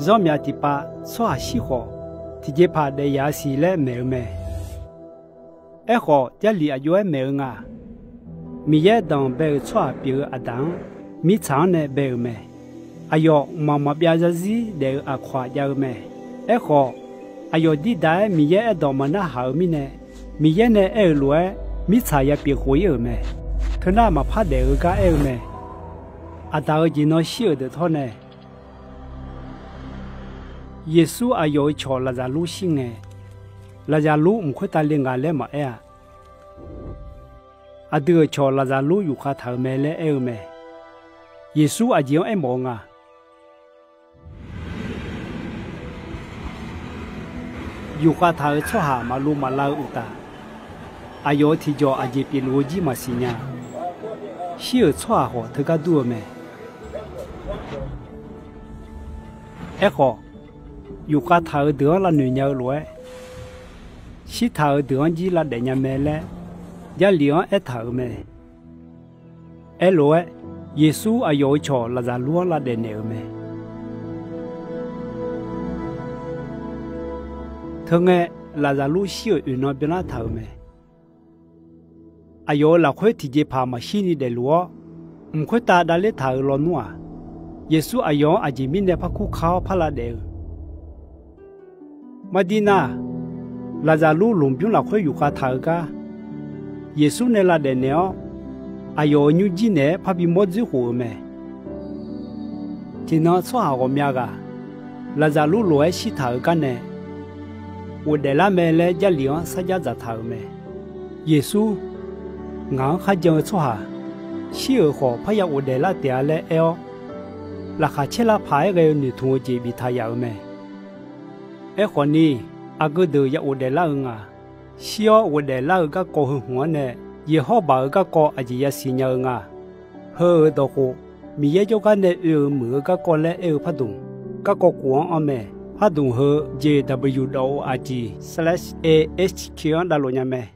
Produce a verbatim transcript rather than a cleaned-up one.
Zanrmyaf tiqpav tsawrhaq shir khawf, tiqjeqpaq daef yaf-eu siq laer maeq-eu mae. Aerkhawf, Jarlif aqjox-aer maeq-eu nga. Miqyaer danq bae-euq tsawrhaq pyeuf-eu Aqdaq-anr, mirtsaq-anr nae bae-euq mae. Aqyawf mqmaq maqbyav zarzir daef-eu aqkawq-aq jav-eu mae. Aerkhawf, aqyawf dirdaq-aer Miqyaer aerdawq maqnar haq-euq mirnae, Miqyaer nae aer-euq lof-aer mirtsaq ya pyeuf khof-ir-euq mae. Teunar maqpar daef-eu gar aer-eu mae. Aqdaq-euq jeq nan shir-euq deuq tawr nae, Yeqsur aqyawf-euq cawq Laqzaqlur shir ngae, Laqzaqlur mq khoertav le nga laer maqaer-a. Aqdui-euq cawq Laqzaqlur yufkhav taq-euq mae laer aer-eu mae. Yeqsur aqjeq-anr aermawf-eu nga. Yufkhav taq-euq tsawrhaq maqluv maqlav-eu uqtaf, aqyawf-euq tiqjawq aqjeq pyeufluf-eu jir maqsiq nya. Shir-euq tsawrhaq khawf teugar dur-eu mae. Aerkhawf, yufkhav taq-euq deuq-anr lavnoeq nya-eu lof-aer, shirtaq-euq deuq-anr jir lavdaef nya mae laer Jarlif-anr aertaq-euq mae. Aerlof-aer, Yeqsur aqyawf-euq cawq Laqzaqlur-anr lavdaef naeq-euq mae. Teungae, Laqzaqlur shir-euq oeq nan byanlar taq-euq mae. Aqyawf-euq lafkhoer tiqjeqpaq maqshirni daefluf-awr, mq khoertav davler taq-euq lawnmr-aq, Yeqsur aqyawf-anr aqjeq mirnae par kurka-awr par lavdaef-eu Mardir nar, Laqzaqlur lmqbymr lafkhoer yufkhav taq-eu gar, Yeqsur nae lavdaef naeq-awr, aqyawf-euq nymrjir naeq-aer parbi mawr dzoer khof-eu mae. Tiqnan tsawrhaq ghawqmya ghaq, Laqzaqlur lof-aer shirtaq-euq gar nae ghofdaef lar mae laer Jarlif-anr sarjax dzaqtaq-euq mae. Yeqsur, ngaq-anr kharjan-eu tsawrhaq, shir-euq khawf parya ghofdaef lar taef-a laer aer-awr, laqkhaq caer lar paq-aer ghae-eu noeqtmq-eu jeq biftaq yaf-euq mae. Aerkhawf ni, aqgeu deuq ya ghofdaef lar-eu nga. Shir-awr ghofdaef lar-eu garkawv heu hmq-anr nae, Yeqhawrbaq-euq garkawv aqjeq yasiq nya-eu nga. Heu-euq dawqkhof, Miqyaer jawrgar nae oe-euq muiq-eu garkawv laer aer-eu pardmq, garkawv khof-anr anr mae. Pardmq heu, jw dot org slash A H Q-anr davluf nya mae.